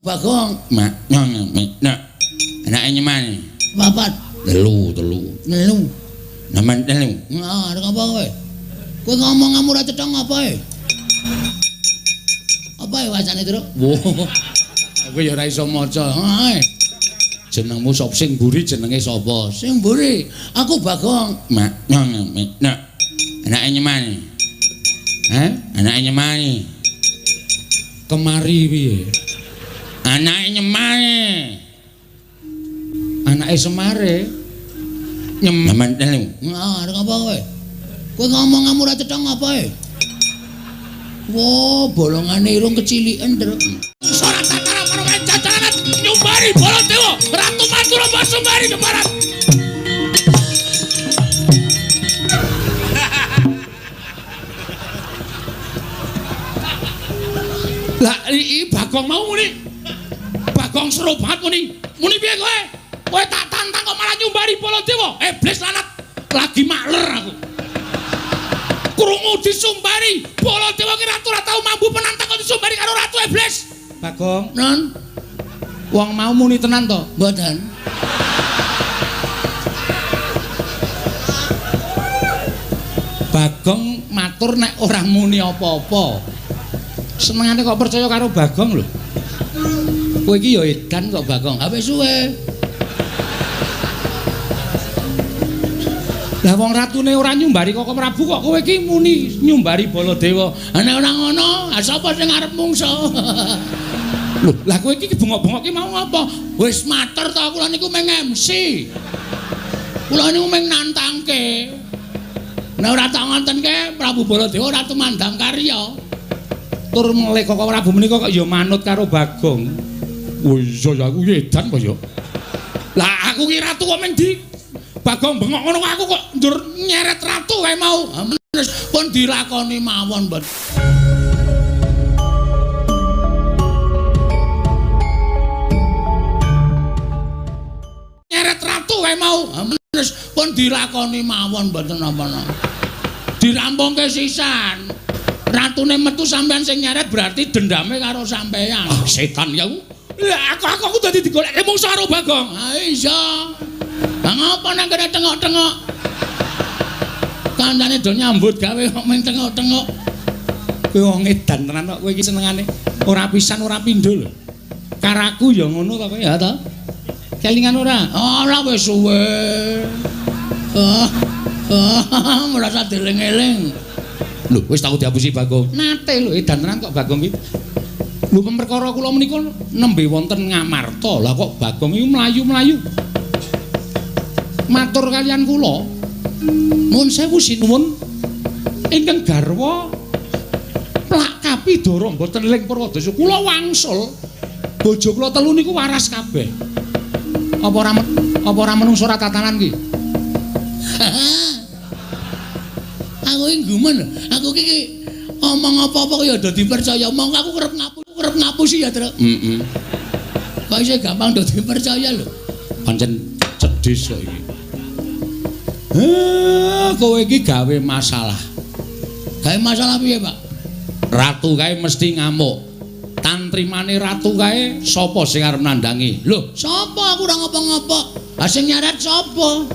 Bagong. Mak nyong nek. Anake nyemane. Papat. Telu. Telu. Naman telu. Nah, arep apa kowe? Kowe ngomong ora cetha ngapa e? Apa e wacane, Truk? Wah. Aku ya ora iso maca. Hae. Jenengmu sapa sing mburi jenenge sapa? Sing mburi. Aku Bagong. Mak nyong nek. Anake nyemane. Hah? Anake nyemane. Kemari piye? Anake nyemane. Anake Semare. Nyeman telu. Nah, arep apa kowe? Kowe ngomong ora cetha ngapa e? Wah, bolongane irung keciliken, Truk. Ora tatara marang jajaran nyumbari Baladewa, Ratu Madura Basumbari keparat. Lah iki Bagong mau muni. Bagong seru banget muni. Muni piye kowe? Kowe tak tantang kok malah nyumbari Baladewa. Iblis lanat lagi makler aku. Krungu disumbari Baladewa ki ratu ora tau mambu penantang kok disumbari karo ratu iblis. Bagong, non. Wong mau muni tenan to? Mboten. Bagong matur nek ora muni apa-apa. Senengane kok percaya karo Bagong lho. Kowe iki ya edan kok Bagong. Ha wis suwe. Lah wong ratune ora nyumbari Koko Prabu kok kowe iki muni nyumbari Baladewa. Ha nek ora ngono, ha sapa sing arep mungsa? Lho, lah kowe iki bengok-bengok ki mau ngapa? Wis matur to kula niku mung MC. Kula niku mung nantangke. Nek ora tak ngontenke Prabu Baladewa ora tumandang karya. Tur melih Koko Prabu menika kok ya manut karo Bagong. Oh iya ya aku edan apa ya. Lah aku ki ratu kok mung di Bagong bengok ngono aku kok ndur nyeret ratu kae mau. Pun dilakoni mawon, Mbak. Nyeret ratu kae mau. Pun dilakoni mawon mboten napa-napa. Dirampungke sisan. Ratune metu sampean sing nyeret berarti dendame karo sampean. Ah, setan ya aku. Lah aku dadi digoleki mungsuh karo Bagong. Ha iya. Lah ngapa nang kene tengok-tengok? Kancane do nyambut gawe kok men tengok-tengok. Kowe wong edan tenan kok kowe iki senengane ora pisan ora pindho lho. Karaku ya ngono to kowe ya to? Kelingan ora? Ora wis suwe. Merasa dieling-eling. Lho, wis tau diapusi Bagong. Nate lho edan tenan kok Bagong iki. Lho perkara kula menika nembe wonten Ngamarta. Lah kok Bagong iki mlayu-mlayu. Matur kalian kula. Nuwun sewu sinuwun ingkang garwa plak kapidara mboten ling Purwadasa. Kula wangsul. Bojo kula telu niku waras kabeh. Apa ora menungso ora tatanan ki? Aku iki gumun. Aku iki omong apa-apa kaya do dipercaya. Mongko aku kerep ngapusi ya, Truk. Heeh. Kok isih gampang do dipercaya lho. Pancen cedhis kok iki. Kowe iki gawe masalah. Gawe masalah piye, Pak? Ratu kae mesti ngamuk. Tantrimane ratu kae sapa sing arep nandangi? Lho, sapa aku ora ngopo-ngopo. Lah sing nyaret sapa?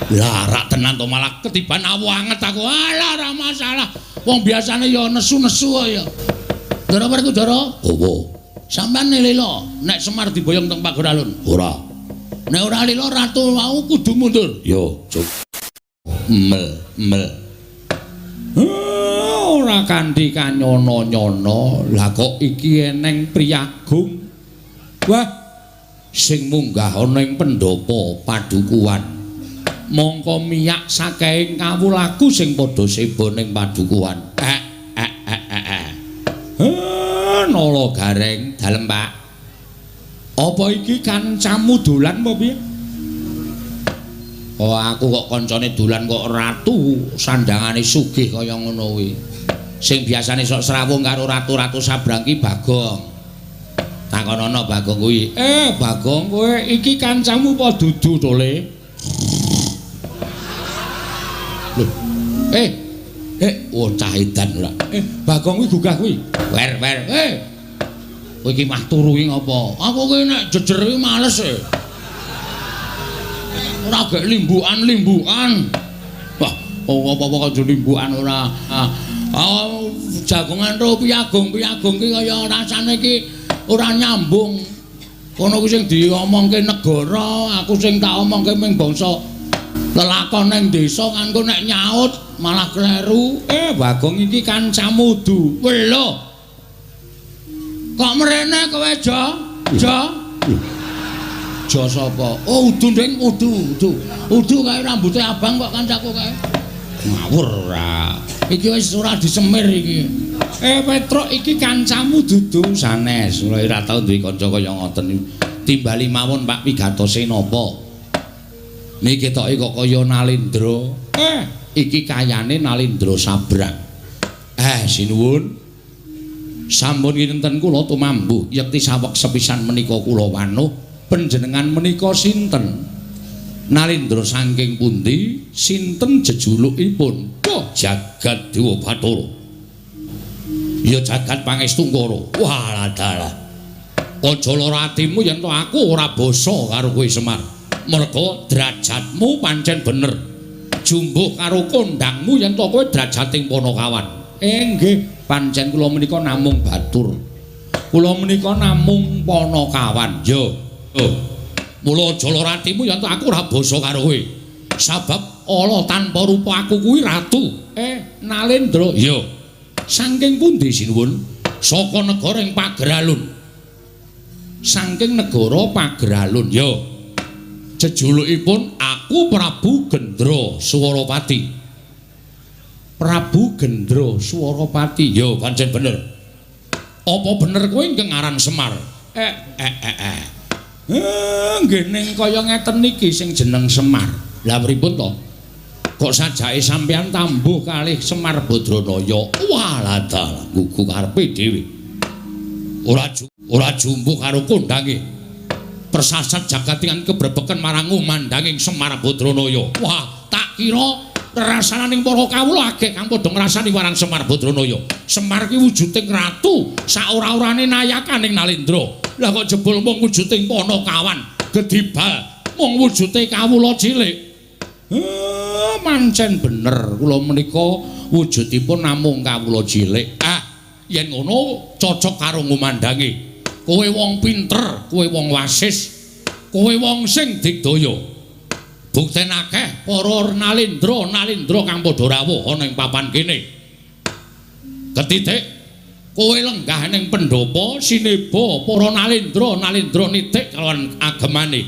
Lah rak tenan to malah ketiban awu anget aku. Alah ora masalah. Wong biasane ya nesu-nesu kok ya. Ndara Werkudara? Opo? Sampeyan lila nek Semar diboyong teng Pageralun? Ora. Nek ora lila ratu wau kudu mundur. Yo, cuk. Mel, mel. Ora kanthi kanyono-nyono. Lah kok iki eneng priyagung. Wah, sing munggah ana ing pendhapa padukuhan. Mongko miyak saking kawulaku sing padha seba ning padukuhan. Nala Gareng, dalem Pak. Apa iki kancamu dolan apa piye? Oh, aku kok kancane dolan kok ratu sandangane sugih kaya ngono kuwi. Sing biasane sok srawung karo ratu-ratu sabrang ki Bagong. Takonono Bagong kuwi. Bagong kowe iki kancamu apa dudu to, Le? Lho. Oh cah edan ora. Bagong kuwi gugah kuwi. Wer wer. Kowe iki mah turu iki ngapa? Aku ki nek jejer iki males e. Ora gek limbukan-limbukan. Wah, apa-apa kok limbukan ora. Ah, jagongan ro piyagung-piyagung ki kaya rasane iki ora nyambung. Kono kuwi sing diomongke negara, aku sing tak omongke ming bangsa lelakon ning desa kan engko nek nyaut malah kleru. Bagong iki kancamu du. Lho. Kok mrene kowe, Jo? Jo? Jo sapa? Oh, udu nding, udu, udu. Udu kae rambute abang kok kancaku kae. Ngawur ora. Iki wis ora disemir iki. Petruk iki kancamu dudu sanes. Ora ora tau duwe kanca kaya ngoten iki. Timbali mawon Pak pigatose napa? Niki ketoke kok kaya Nalendra. Iki kayane Nalendra Sabrang. Sinuwun. Sampun kinten kula tumambuh yekti saweg sepisan menika kula wanuh panjenengan menika sinten? Nalendra saking pundi? Sinten jejulukipun? Oh, Jagat Dewa Bathara. Ya jagat pangestungkara. Wah, dalah. Aja lara atimu yen to aku ora basa karo kowe Semar. Merga derajatmu pancen bener. Jumbuh karo kondangmu yen to kowe derajating Panakawan. Nggih, pancen kula menika namung batur. Kula menika namung Panakawan. Yo. Oh. Mula aja lara atimu yen to aku ora basa karo kowe. Sabab ala tanpa rupa aku kuwi ratu. Nalendra. Yo. Saking pundi sinuwun? Saka negara ing Pageralun. Saking negara Pageralun. Yo. Jejulukipun aku Prabu Gendra Swarapati. Prabu Gendra Swarapati. Yo, pancen bener. Apa bener kowe ingkang aran Semar? Nggih ning kaya ngeten iki sing jeneng Semar. Lah pripun to? Kok sajake sampeyan tambuh kalih Semar Badranaya? Walah dalah, gugu karepe dhewe. Ora jumbuh karo kondange. Persasat jagat ingkang kebrebeken marang ngumandanging Semar Badranaya. Wah, tak kira rasananing para kawula agek kang padha ngrasani marang Semar Badranaya. Semar ki wujuding ratu, saora-orane nayakaning Nalendra. Lah kok jebul mung wujuding Panakawan, gedibal mung wujude kawula cilik. Mancen bener kula menika wujudipun namung kawula cilik. Ah, yen ngono cocok karo ngumandange. Kowe wong pinter, kowe wong wasis, kowe wong sing digdaya. Bukten akeh para nalendra-nalendra kang padha rawuh ana ing papan kene. Ketitik kowe lenggah ning pendhapa sineba para nalendra-nalendra nitik kalawan agemane.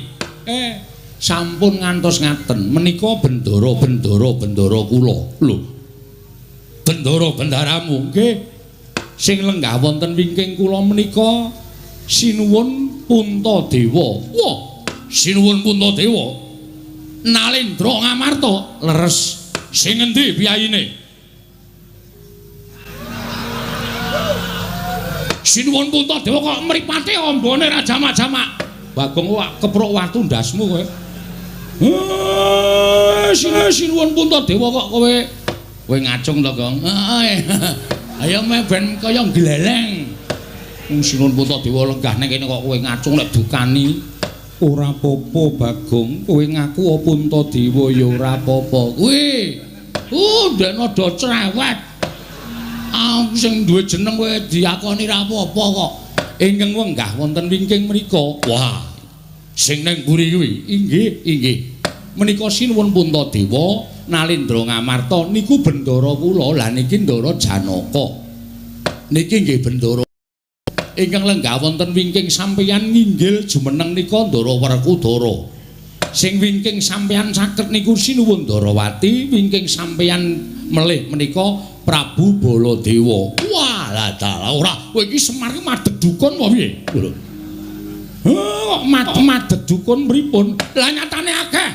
Sampun ngantos ngaten menika bendara-bendara bendara kula. Lho. Bendara bendaramu nggih. Sing lenggah wonten wingking kula menika Sinuwun Puntadewa. Wah, Sinuwun Puntadewa. Nalendra Ngamarta leres. Sing endi piyayine? Sinuwun Puntadewa kok mripate ambane ra jamak-jamak. Bagong wak keprok watu ndasmu kowe. Sinuwun Puntadewa kok kowe kowe ngacung to, Gong? Heeh. Ayo meh ben kaya gleleng. Wong Sinuwun Puntadewa lenggah ning kene kok kowe ngacung nek dukani. Ora apa-apa, Bagong. Kowe ngaku Puntadewa ya ora apa-apa. Kuwi. Ndekne do cerewet. Aku sing duwe jeneng kowe diakoni ra apa-apa kok. Ingkang wenggah wonten wingking mriku. Wah. Sing ning mburi kuwi. Inggih, inggih. Menika Sinuwun Puntadewa Nalendra Ngamarta niku bendara kula. Lah niki Ndara Janaka. Niki nggih bendara ingkang lenggah wonten wingking sampeyan nginggil jumeneng nika Ndara Werkudara. Sing wingking sampeyan saged niku Sinuwun Ndarawati, wingking sampeyan melih menika Prabu Baladewa. Wah, lah dalah ora kowe iki Semar iki madheg dukun apa piye? Lho. Kok madheg dukun pripun? Lah nyatane akeh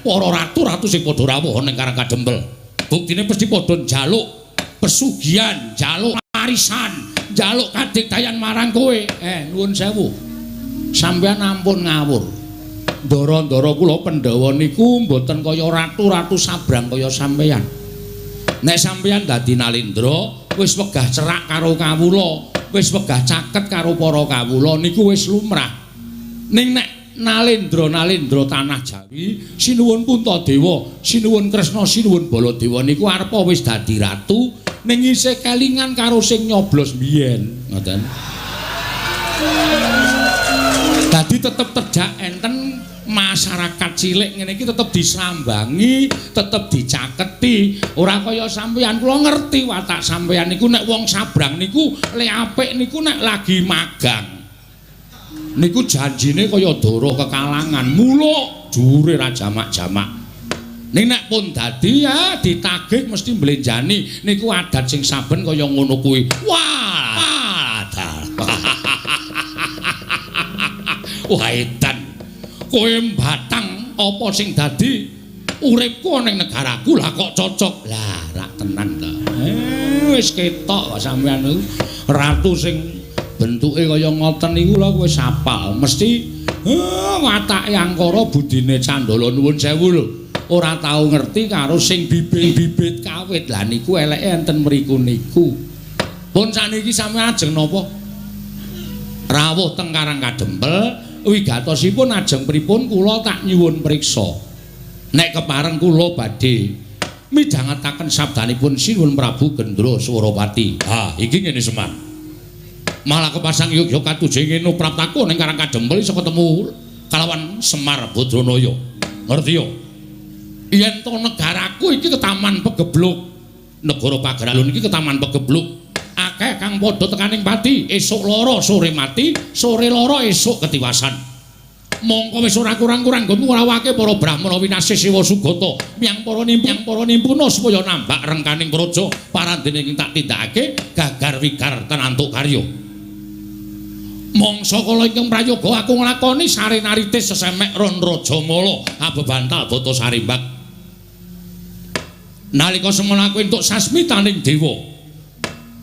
para ratu-ratu sing padha rawuh ning Karang Kadempel. Buktine mesti padha njaluk pesugihan, njaluk warisan, njaluk kadigdayan marang kowe. Nuwun sewu. Sampeyan ampun ngawur. Ndara-ndara kula Pandhawa niku mboten kaya ratu-ratu sabrang kaya sampeyan. Nek sampeyan dadi Nalendra, wis wegah cerak karo kawula. wis wegah caket karo para kawula niku wis lumrah. Ning nek nalendra-nalendra tanah Jawi, sinuwun Puntadewa, sinuwun Kresna, sinuwun Baladewa niku arepa wis dadi ratu ning isih kelingan karo sing nyoblos biyen, ngoten. Dadi tetep terjak enten masyarakat cilik ngene iki tetep disambangi, tetep dicaketi. Ora kaya sampeyan, kula ngerti watak sampeyan niku nek wong sabrang niku le apik niku nek lagi magang. Niku janjine kaya dara kekalangan, muluk dhuwure ra jamak-jamak. Ning nek pun dadi ya ditagih mesti mblenjani. Niku adat sing saben kaya ngono kuwi. Wah, wah edan. Kowe mbatang apa sing dadi uripku ning negaraku lah kok cocok. Lah rak tenan to. Wis ketok sampeyan niku ratu sing bentuke kaya ngoten niku lho wis apal. Mesti watake angkara budine Candala nuwun sewu lho. Ora tau ngerti karo sing bibit-bibit kawit. Lah niku eleke enten mriku niku. Pun saniki sampeyan ajeng napa? Rawuh teng Karang Kadempel wigatosipun ajeng pripun kula tak nyuwun priksa. Nek kepareng kula badhe midhangetaken sabdanipun Sinuwun Prabu Gendra Swarapati. Ha, iki ngene Semar. Malah kepasang yogya katujeng ngene praptaku ning Karang Kadempel iso ketemu kalawan Semar Badranaya. Ngerti yo? Yen to negaraku iki ketaman pegebluk. Negara Pageralun iki ketaman pegebluk. Akeh kang padha tekaning pati, esuk lara sore mati, sore lara esuk ketiwasan. Mongko wis ora kurang-kurang nggonmu ngrawake para brahmana winasih Siwa Sugata, miyang para nimpuna supaya nambak rengkaning praja parandene ing tak tindakake gagar wigar tenantuk karya. Mangsa kala ingkang prayoga aku nglakoni sarenaritis sesemek ron rajamala abebantal bata sarimbak. Nalika semono aku entuk sasmitaning dewa.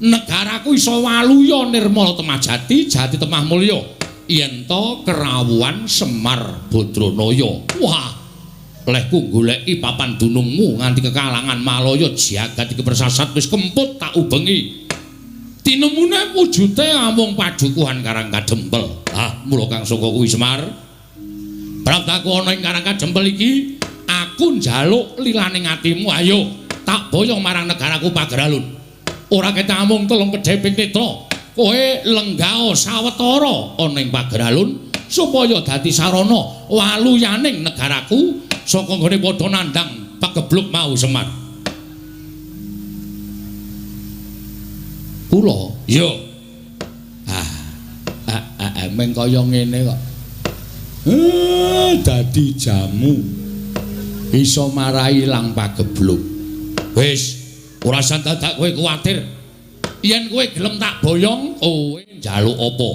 Negaraku iso waluya nirmala temah jati, jati temah mulya. Yen to kerawuhan Semar Badranaya. Wah, lehku goleki papan dunungmu nganti kekalangan Malaya jagat iki persasat wis kemput tak ubengi. Tinemune wujude amung padukuhan Karang Kadempel. Ah, mula kang saka kuwi Semar. Praptaku ana ing Karang Kadempel iki, aku njaluk lilaning atimu, ayo tak boyong marang negaraku Pageralun. Ora ketok amung telung kedheping netra. Kowe lenggao sawetara ana ing Pageralun supaya dadi sarana waluyaning negaraku saka nggone padha nandhang pagebluk mau Semar. Kula iya. Meng kaya ngene kok. Dadi jamu iso marai ilang pagebluk. Wis ora usah dadak kowe kuwatir. Yen kowe gelem tak boyong, kowe njaluk apa?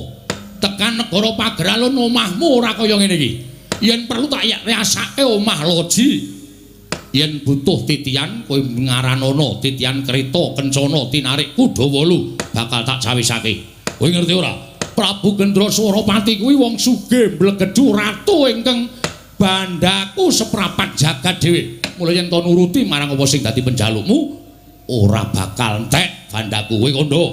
Tekan negara Pageralun omahmu ora kaya ngene iki. Yen perlu tak riasake omah loji. Yen butuh titian kowe ngaranono titian kereta kencana tinarik kuda wolu bakal tak cawisake. Kowe ngerti ora? Prabu Gendra Swarapati kuwi wong sugih mblegedhu ratu ingkang bandaku seprapat jagat dhewe. Mula yen to nuruti marang apa sing dadi penjalukmu ora bakal entek bandaku. Kowe kandha.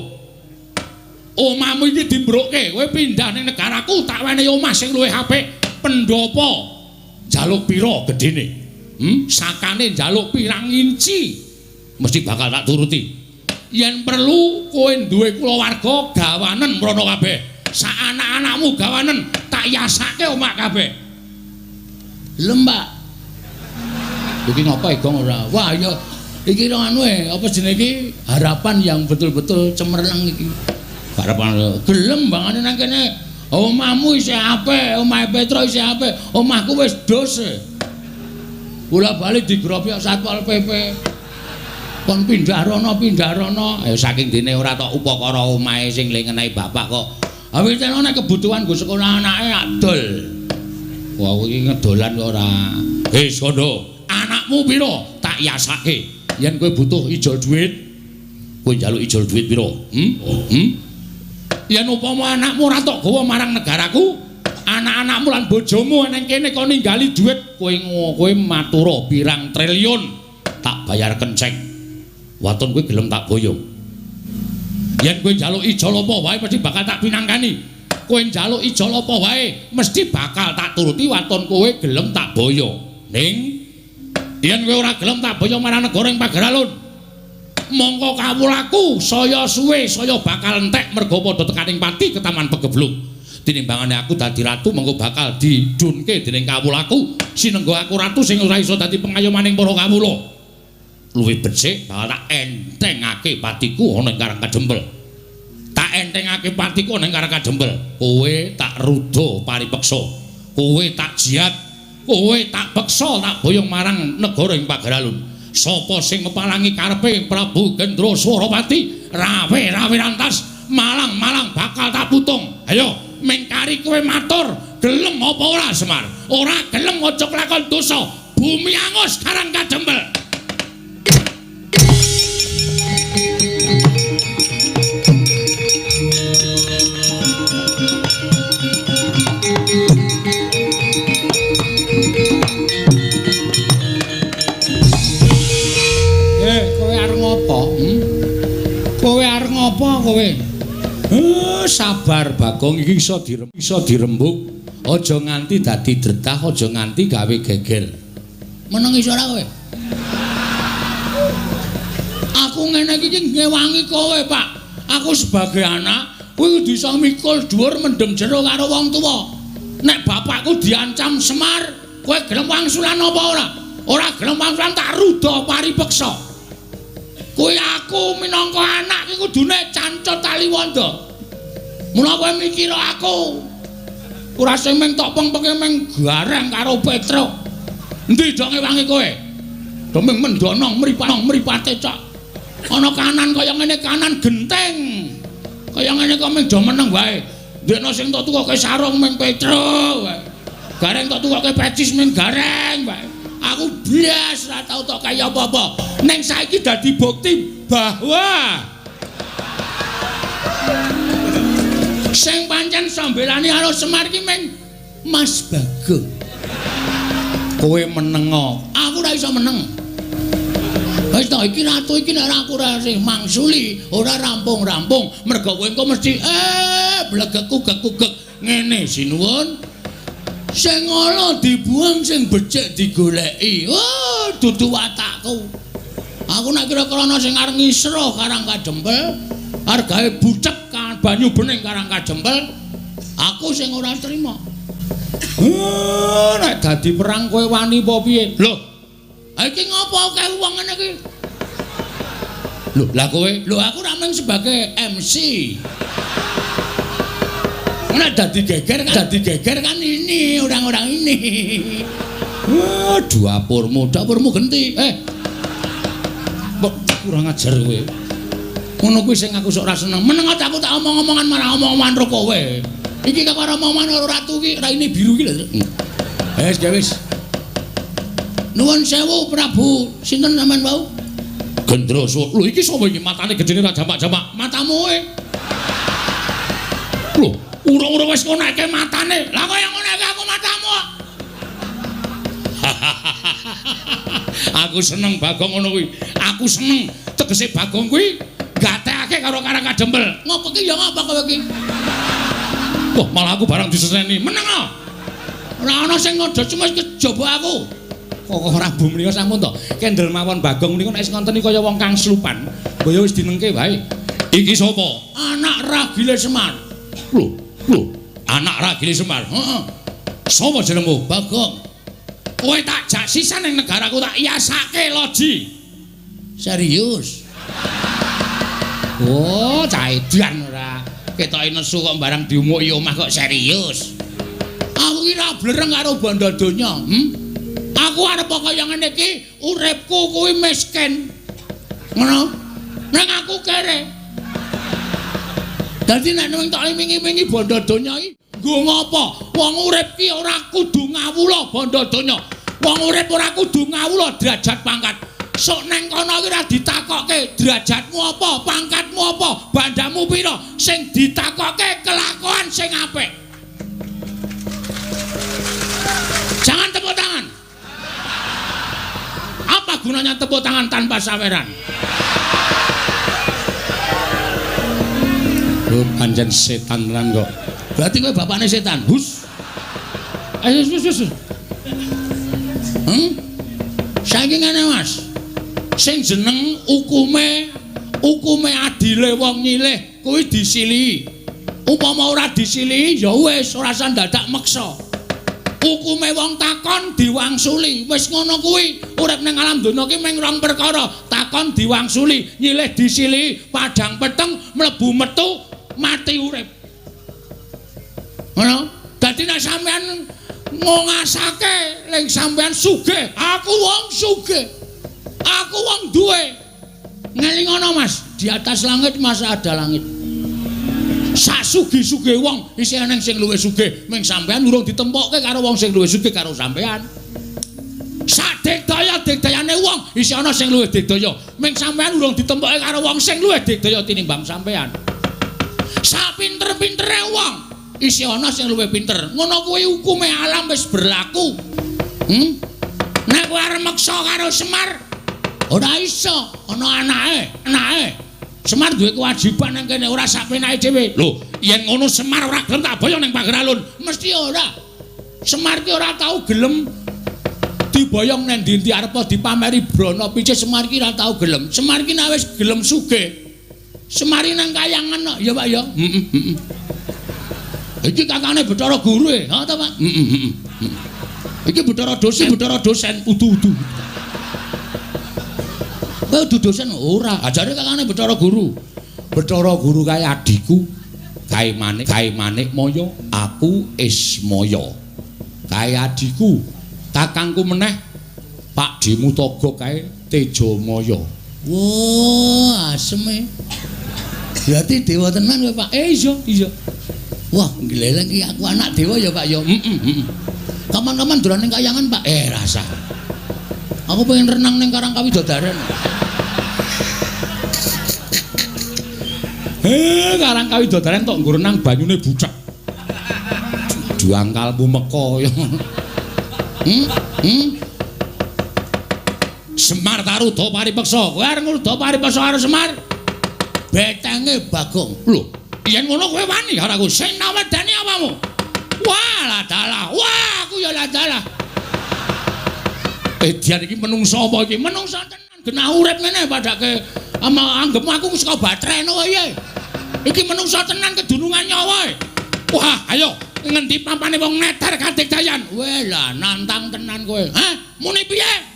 Omahmu iki dimbrukke, kowe pindah ning negaraku tak wenehi omah sing luwih apik. Pendopo njaluk pira gedene? Sakane njaluk pirang inci mesti bakal tak turuti. Yen perlu kowe duwe kulawarga gawanen mrono kabeh. Sak anak-anakmu gawanen tak yasake omah kabeh. Lembak. Iki ngapa Egong ora? Wah ya iki anu apa jenenge iki harapan yang betul-betul cemerlang iki. Harapan gelem bangane nang kene. Omahmu isih apik, omahe Petro isih apik, omahku wis dos. Bola bali digrobok Satpol PP. Kon pindah rono, pindah rono. Ayo saking dene ora tok upakara omahe sing le ngenehi bapak kok. Awit nek kebutuhan nggo sekolah anake adol. Wah, iki ngedolan kok ora. Wis kondo, anakmu pira? Tak yasake. Yen kowe butuh ijol duit, kowe njaluk ijol duit pira? Yen upama anakmu ora tok gawa marang negaraku, anak-anakmu lan bojomu nang kene kon ninggali duit, kowe matura pirang triliun tak bayar kenceng. Waton kowe gelem tak boyong. Yen kowe njaluk ijol apa wae mesti bakal tak pinangkani. Kowe njaluk ijol apa wae mesti bakal tak turuti waton kowe gelem tak boyo. Ning yen kowe ora gelem tak boyo marang negara ing Pageralun, mongko kawulaku saya suwe saya bakal entek merga padha tekaning pati ketaman pegebluk. Tinimbangane aku dadi ratu mongko bakal didunke dening kawulaku. Sinengga aku ratu sing ora iso dadi pengayomaning para kawula. Luwih becik bakal tak entengake patiku ana ing Karang Kadempel. Tak entengake patiku ana ing Karang Kadempel. Kowe tak ruda paripeksa. Kowe tak jiat. Kowe tak peksa tak boyong marang negara ing Pageralun. Sapa sing mepalangi karepe Prabu Gendra Swarapati, rawe-rawe rantas, malang-malang bakal tak putung. Ayo mengkari kowe matur, gelem apa ora Semar? Ora gelem aja kelakon dosa. Bumi angus Karang Kadempel. Kowe arep ngopo? Kowe arep ngopo kowe? Sabar Bagong, iki iso dirembug. Aja nganti dadi dretah, aja nganti gawe geger. Meneng iso ora kowe? Aku ngene iki ngewangi kowe, Pak. Aku sebagai anak kuwi kudu iso mikul dhuwur mendem jero karo wong tuwa. Nek bapakku diancam Semar, kowe gelem wangsulan apa ora? Ora gelem wangsulan tak ruda paripeksa. Kuwi aku minangka anak iki kudune cancut taliwonda. Mula kowe mikir aku. Ora sing meng tok pengpenge meng gareng karo Petruk. Endi do ngewangi kowe? Do meng mendonong mripate cok. Ana kanan kaya ngene kanan genteng. Kaya ngene kok meng do meneng wae. Ndekno sing tok tukoke sarung meng Petruk wae. Gareng tok tukoke pecis meng gareng wae. Aku blas ora tau tok kaya apa-apa. Ning saiki dadi bukti bahwa sing pancen sambelani karo Semar ki meng Mas Bagong. Kowe menengo, aku ora iso meneng. Wis to iki ratu iki nek aku ora sing mangsuli, ora rampung-rampung. Mergo kowe engko mesti blegek-kugek-kugek ngene sinuwun. Sing ala dibuang, sing becik digoleki. Oh, dudu watakku. Aku nek kira-kira ana sing arep ngisruh Karang Kadempel, argae bucek banyu bening Karang Kadempel, aku sing ora trima. Nek dadi perang kowe wani apa piye? Lho, iki ngopo akeh wong ngene iki? Lho, lah kowe? Lho, aku ra mung sebagai MC. Nek dadi geger kan ini orang-orang ini. Dapurmu, dapurmu genti. Kurang ajar kowe. Ngono kuwi sing aku sok ora seneng. Meneng aja aku tak omong-omongan marang omong-omongan ro kowe. Iki kok ora omongan karo ratu iki, raine biru iki lho. Wis, wis. Nuwun sewu Prabu, sinten sampean wau? Gendra. Lho iki sapa iki matane gedene ra jamak-jamak? Matamu e. Lho, urung-urung wis ngoneke matane. Lah kaya ngoneke aku matamu. Aku seneng Bagong ngono kuwi. Aku seneng tegese Bagong kuwi gatekake karo Karang Kadempel. Ngopo ki ya ngapa kowe iki? Wah, malah aku barang diseneni. Meneng ah. Ora ana sing ngodo cuma kejaba aku. Kok Prabu menika sampun to. Kendel mawon Bagong menika nek wis ngoten iki kaya wong kang slupan. Mbaya wis dinengke wae. Iki sapa? Anak ragile Semar. Lho, lho, anak ragile Semar. Heeh. Sapa jenengmu? Bagong. Kowe tak jak sisan ning negaraku tak yasake loji. Serius? Oh, cah edan ora. Ketoke nesu kok barang diumuki omah kok serius. Aku ki ra blereng karo bondo donya, Aku arep kaya ngene iki, uripku kuwi miskin. Ngono. Ning aku kere. Dadi nek ning tok wingi-wingi bondo donya iki nggo ngopo? Wong urip ki ora kudu ngawula bondo donya. Wong urip ora kudu ngawula derajat pangkat. Sok neng kono iki ora ditakokke derajatmu apa, pangkatmu apa, bandamu pira. Sing ditakokke kelakuan sing apik. Jangan tepuk tangan. Apa gunanya tepuk tangan tanpa saweran? Kowe pancen setan tenan kok. Berarti kowe bapakne setan. Hus. Ayo wis wis. Saiki ngene Mas. Sing jeneng hukume adile wong nyilih kuwi disilihi. Upama ora disilihi ya wis ora usah dadak meksa. Hukume wong takon diwangsuli. Wis ngono kuwi. Urip ning alam donya ki mung rong perkara, takon diwangsuli, nyilih disilihi, padhang peteng mlebu metu mati urip. Ngono. Dadi nek sampean ngongasake ling sampean sugih, aku wong sugih. Aku wong duwe. Ngeling ngono Mas, di atas langit masa ada langit. Sak sugih-sugih wong isih ana sing luwih sugih, ming sampean urung ditempokke karo wong sing luwih sugih karo sampean. Sak digdaya-digdayane wong isih ana sing luwih digdaya, ming sampean urung ditempokke karo wong sing luwih digdaya tinimbang sampean. Sak pinter-pintere wong isih ana sing luwih pinter. Ngono kuwi hukume alam wis berlaku. Nek kowe arep meksa karo Semar ora iso, ana anake. Semar duwe kewajiban nang kene ora sak penake dhewe. Lho, yen ngono Semar ora gelem tak boyong ning pager alun. Mesti ora. Semar ki ora tau gelem diboyong nang ndi-ndi arep dipameri brana pice Semar ki ora tau gelem. Semar ki nek wis gelem sugih. Semar nang kayangan kok, ya Pak ya. Heeh, heeh. Iki kakane Bathara Guru e, ha ta Pak? Heeh, heeh. Iki Bathara dosen, Bathara dosen udu-udu. Kowe udu dosen ora, ajare kakane Bathara Guru. Bathara Guru kae adhiku, kae manik Maya, aku Ismaya. Kae adhiku, kakangku meneh Pak Dimutaga kae Tejamaya. Wah, aseme. Berarti dewa tenan kowe, Pak. Iya, iya. Wah, ngleleng iki aku anak dewa ya, Pak ya. Heeh, heeh. Kapan-kapan dolan ning kayangan, Pak. Rasa. Aku pengen renang ning Karang Kawidodaren. Karang Kawidodaren tok nggo renang banyune bucek. Duangkalmu meka ya. Semar taruda paripeksa. Kowe arep ngruda paripeksa karo Semar? Betenge Bagong. Lho, yen ngono kowe wani karo aku. Sing nawedani apamu? Wah, ladalah. Wah, aku ya ladalah. Edian iki menungso apa iki? Menungso tenan genah urip ngene padake ama anggepmu aku saka batreno wae. Iki menungso tenan kedunungan nyawa. Wah, ayo ngendi pampane wong neter kadigdayan. Weh lah nantang tenan kowe. Hah? Muni piye?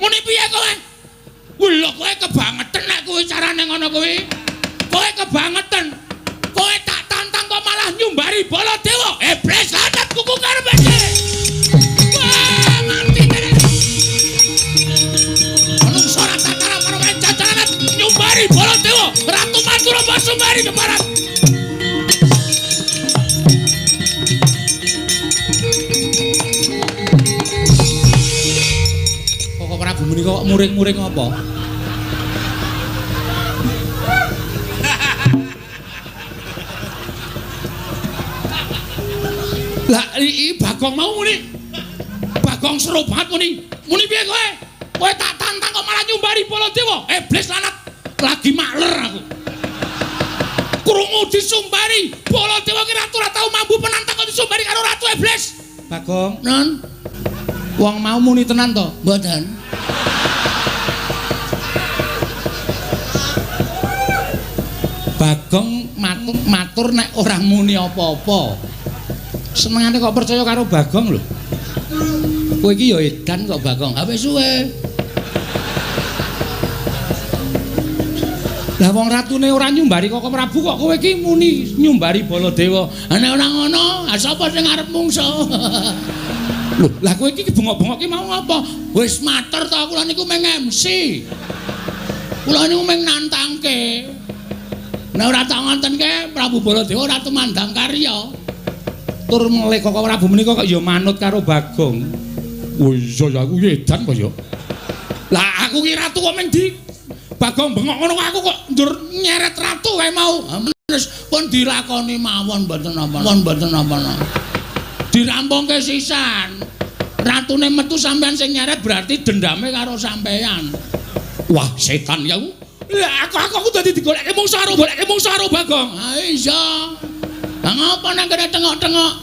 Muni piye kowe? Lho kowe kebangetan nek kuwi carane ngono kuwi. Kowe kebangetan. Kowe tak tantang kok malah nyumbari Baladewa. Iblis lanat kuku karepe. Wah, mati tenan. Menungso ora tatara marang cacalan nyumbari Baladewa. Ratu Madura Basumari keparat. Kok Prabu menika kok muring-muring apa? Lah iki Bagong mau muni. Bagong seru banget muni. Muni piye kowe? Kowe tak tantang kok malah nyumbari Baladewa. Iblis lanat lagi makler aku. Krungu disumbari Baladewa ki ratu ora tau mambu penantang kok disumbari karo ratu iblis. Bagong, non. Wong mau muni tenan to? Mboten. Bagong matur nek ora muni apa-apa. Senengane kok percaya karo Bagong lho. Kowe iki ya edan kok Bagong. Ha wis suwe. Lah wong ratune ora nyumbari Koko Prabu kok kowe iki muni nyumbari Baladewa. Ha nek ora ngono, ha sapa sing arep mungsa? Lho, lah kowe iki bengok-bengok ki mau ngapa? Wis matur to kula niku mung MC. Kula niku mung nantangke. Nek ora tak ngontenke Prabu Baladewa ora tumandang karya. Tur melih Koko Prabu menika kok ya manut karo Bagong. Oh iya ya aku edan kok ya. Lah aku ki ratu kok mung di Bagong bengok ngono aku kok ndur nyeret ratu kae mau. Wis pun dilakoni mawon mboten napa. Pun mboten napa. Dirampungke sisan. Ratune metu sampean sing nyeret berarti dendame karo sampean. Wah, setan ya aku. Lah aku dadi digoleke mungsuh karo goleke mungsuh karo Bagong. Ha iya. Lah ngapa nang kene tengok-tengok?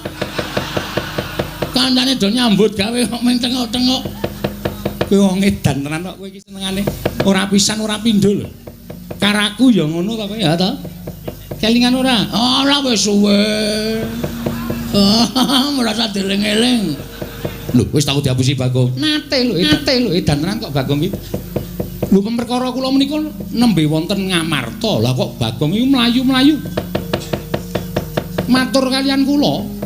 Kancane do nyambut gawe kok mung tengok-tengok. Kowe wong edan tenan kok kowe iki senengane. Ora pisan ora pindho lho. Karaku ya ngono to kowe ya to. Kelingan ora? Ora wis suwe. Merasa dieling-eling. Lho wis tau diapusi Bagong. Nate lho, nate lho edan tenan kok Bagong iki. Lho perkara kula menika nembe wonten Ngamarta. Lah kok Bagong iki mlayu-mlayu. Matur kalian kula.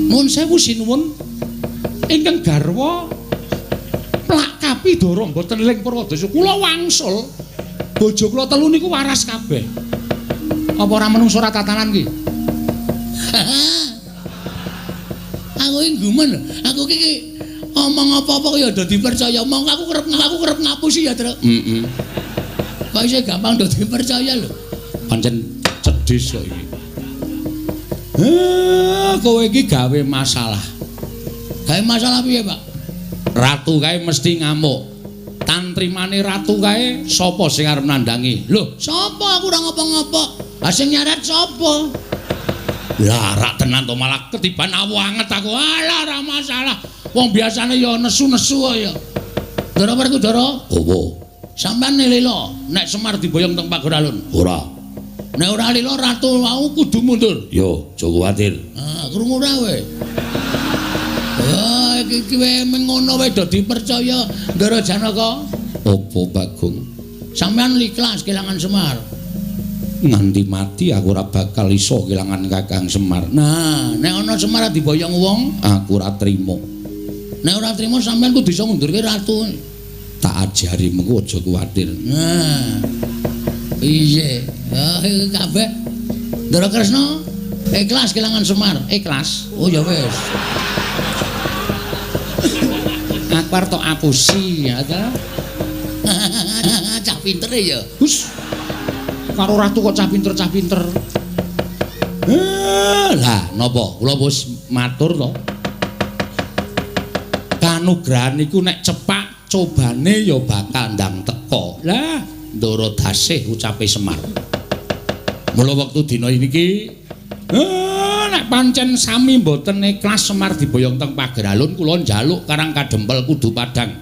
Nuwun sewu sinuwun ingkang garwa plak kapidara mboten ling Purwadasa. Kula wangsul bojo kula telu niku waras kabeh. Apa ora menungso ora tatanan ki? Aku iki gumun. Aku iki omong apa-apa ya do dipercaya. Mong aku kerep ngapusi ya, Truk. Heeh. Kok isih gampang do dipercaya lho. Pancen cedhis kok iki. Kowe iki gawe masalah. Gawe masalah piye, Pak? Ratu kae mesti ngamuk. Tantrimane ratu kae sapa sing arep nandhangi? Lho, sapa aku ora ngopo-ngopo. Lah sing nyaret sapa? Lah rak tenan to malah ketiban awu anget aku. Alah ora masalah. Wong biasane ya nesu-nesu kok ya. Ndara Werkudara? Opo? Sampeyan lila nek Semar diboyong teng Pageralun? Ora. Nek ora lila ratu wau kudu mundur. Yo, aja kuwatir. Ah, krungu ora kowe? Oh, iki wae mengono wae do dipercaya Ndara Janaka. Opo Bagong? Sampeyan ikhlas kelangan Semar. Nganti mati aku ora bakal iso kelangan Kakang Semar. Nah, nek ana Semar diboyong wong, aku ora trimo. Nek ora trimo sampeyan kudu iso ngundurke ratu. Tak ajari mengko aja kuwatir. Nah. Iya, oh, kabeh. Ndara Kresna ikhlas kelangan Semar, ikhlas. Oh ya wis. Aku arep tok apusi ya ta. Cah pinter ya. Hus. Karo ratu kok cah pinter-cah pinter. Lah napa? Kula wis matur to. Kanugrahan niku nek cepak cobane ya bakal ndang teka. Lah Ndara dasih ucape Semar. Mula wektu dina iki nek pancen sami mboten ikhlas Semar diboyong teng Pageralun kula njaluk Karang Kadempel kudu padhang.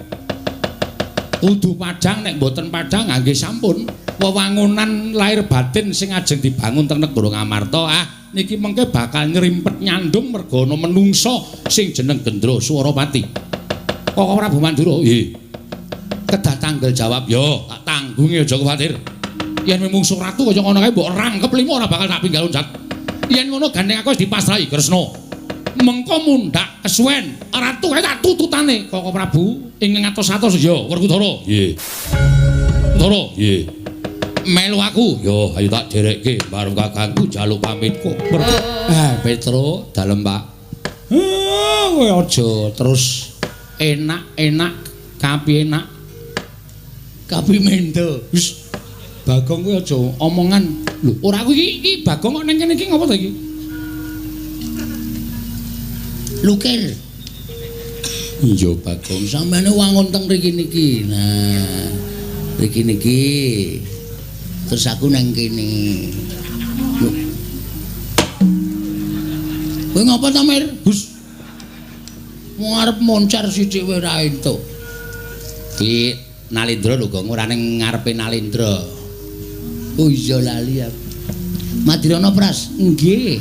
Kudu padhang nek mboten padhang nggih sampun wewangunan lahir batin sing ajeng dibangun teng negara Ngamarta niki mengke bakal nyrimpet nyandung merga ana menungsa sing jeneng Gendra Swarapati. Koko Prabu Mandura nggih. Kedah tanggel jawab yo, tak tanggungi aja kuwatir. Yen mungsuh ratu kaya ngono kae mbok rangkep limo ora bakal tak pinggal loncat. Yen ngono gandeng aku wis dipasrahi Kresna. Mengko mundhak kesuwen, ratu kae tak tututane Koko Prabu ing ngatos-atos yo Werkudara. Nggih. Ndara, nggih. Melu aku. Yo, ayo tak derekke bareng kakangku njaluk pamit kok. Petro, dalem Pak. Kowe aja terus enak-enak kapi enak. Kapi mendo. Wis Bagong kowe aja omongan. Lho, ora aku iki Bagong kok nang kene iki ngopo to iki? Lukir. Iya Bagong, sampeyan wangun teng mriki niki. Nah, mriki niki. Terus aku nang kene. Lho. Kowe ngopo ta, Mir? Hus. Wong arep moncer sithik wae ora entuk. Ki Nalindra lho, Gong, ora ning ngarepe Nalindra. Oh iya lali aku. Madirana Pras? Nggih.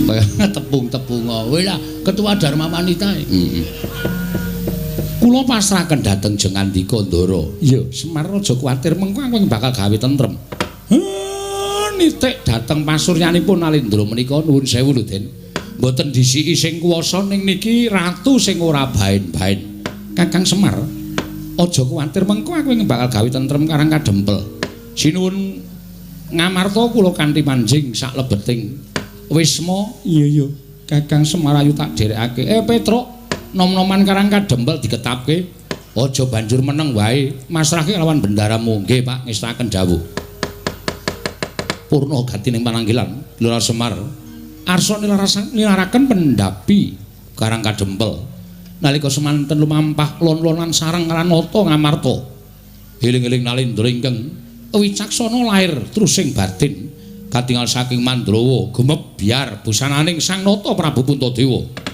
Kaya tepung-tepung kowe lah ketua Dharma Wanita. Heeh. Kula pasrahaken dhateng Jengandika Ndara. Iya, Semar aja kuwatir mengko aku bakal gawe tentrem. Nitik dhateng pasuryanipun Nalindra menika nuwun sewu lho, Den. Mboten disiki sing kuwasa ning niki ratu sing ora baen-baen. Kakang Semar, aja kuwatir mengko aku bakal gawe tentrem Karang Kadempel. Sinuwun Ngamarta kula kanthi manjing sak lebeting wisma. Iya iya, Kakang Semar ayu tak dherekake. Petruk, nom-noman Karang Kadempel diketapke. Aja banjur meneng wae, masrahke lawan bendaramu. Nggih, Pak, ngestaken dawuh. Purna gatining pananggilan Lurah Semar arsa nilaraken pendhapi Karang Kadempel. Nalika semanten lumampah lon-lonan sareng Ranata Ngamarta. Eling-eling Nalendra ingkang wicaksana lair trusing batin katingal saking Mandrawa gumebyar busananing Sang Nata Prabu Puntadewa.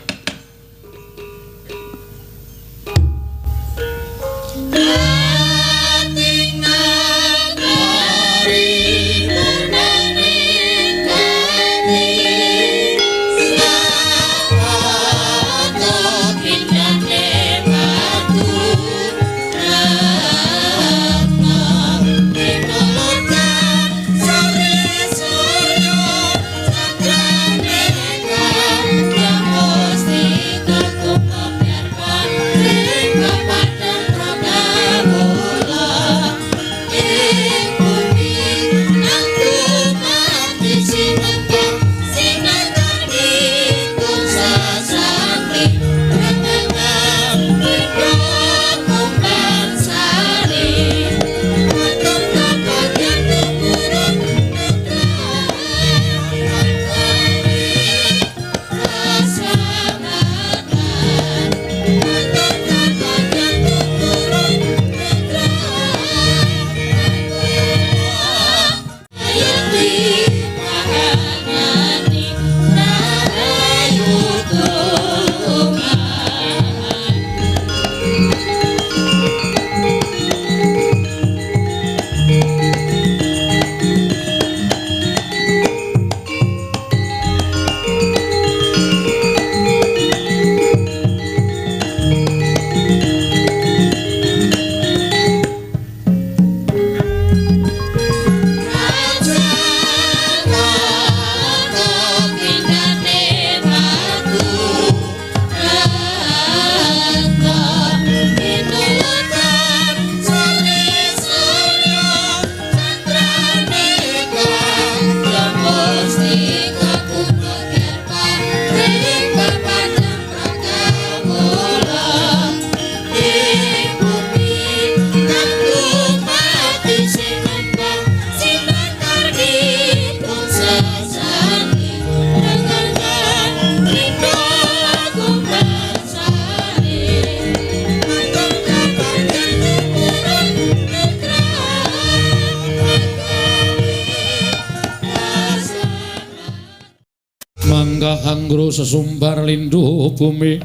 Anggro sesumbar lindu bumi,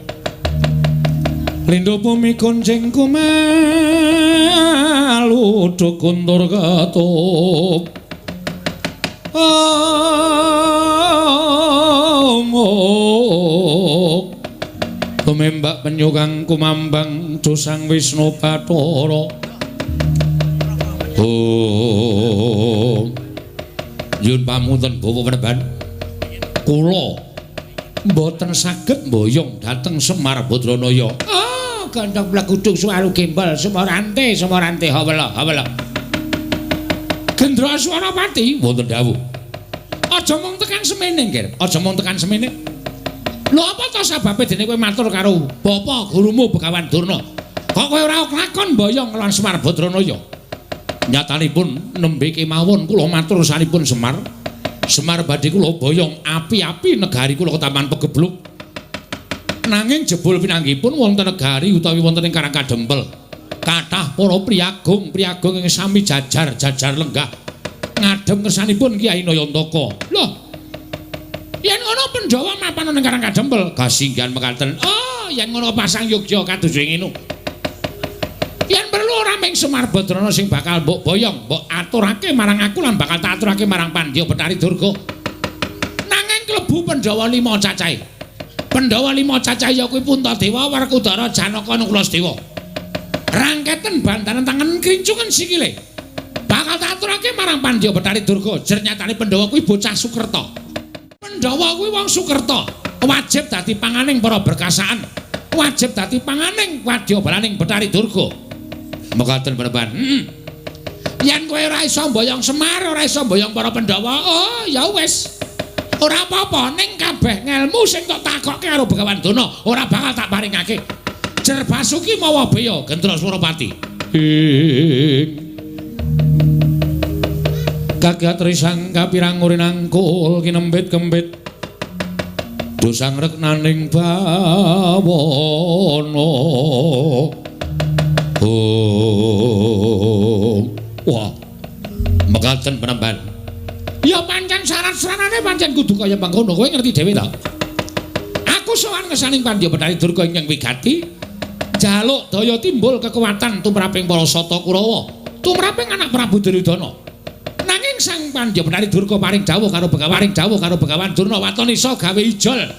lindu bumi konceng kumelu dukuntur ketup. Amuk tumembak penyu kang kumambang dosang Wisnu Bathara. Oh, nyuwun pamunten Bapak Peneban, kula mboten saged mboyong dhateng Semar Badranaya. Oh, gandhong plegudung suwaru gembel sumorante sumorante hawela hawela. Gendra Swarapati wonten dawuh. Aja mung tekan semene, Nggir. Aja mung tekan semene. Lho apa to sababe dene kowe matur karo bapa gurumu Begawan Durna? Kok kowe ora kelakon mboyong lan Semar Badranaya? Nyatanipun nembe kemawon kula matur sanipun Semar. Semar badhe kula boyong api-api negari kula ketaman Pegebluk. Nanging jebul pinanggihipun wonten negari utawi wonten ing Karang Kadempel. Kathah para priyagung, priyagung ing sami jajar-jajar lenggah ngadhep ngersanipun Kyai Nayantaka. Lho, yen ngono Pandhawa mapan ing Karang Kadempel, kasinggihan mekaten. Oh, yen ngono pasang yogya kados ngene. Yen perlu ora mung Semar Badrana sing bakal mbok boyong, mbok aturake marang aku lan bakal tak aturake marang Pandya Bethari Durga. Nanging klebu Pandhawa 5 cacahe. Pandhawa 5 cacahe ya kuwi Puntadewa, Werkudara, Janaka, Nakula, Sadewa. Rangketen bantaran tangan krincungan sikile. Bakal tak aturake marang Pandya Bethari Durga. Jer nyatane Pandhawa kuwi bocah Sukerta. Pandhawa kuwi wong Sukerta, wajib dadi panganing para berkasaan, wajib dadi panganing wadyabalaning Bethari Durga. Mekaten peneban. Yen kowe ora iso mboyong Semar, ora iso mboyong para Pandhawa, oh ya wis. Ora apa-apa, ning kabeh ngelmu sing tok takokke karo Begawan Durna ora bakal tak paringake. Jer Basuki mawa beya Gendra Surapati. Ing kagat risang kapirang urinangkul kinembit kembit. Do sangreknaning bawana. Oh. Wah. Mekaten penemban. Ya pancen syarat-syaratane pancen kudu kaya mangkono, kowe ngerti dhewe ta? Aku sowan ngesaning Pandya Bathari Durga ingkang wigati, njaluk daya timbul kekuatan tumraping para Sata Kurawa, tumraping anak Prabu Duryudana. Nanging Sang Pandya Bathari Durga paring dawuh karo Begawan Durna waton iso gawe ijol.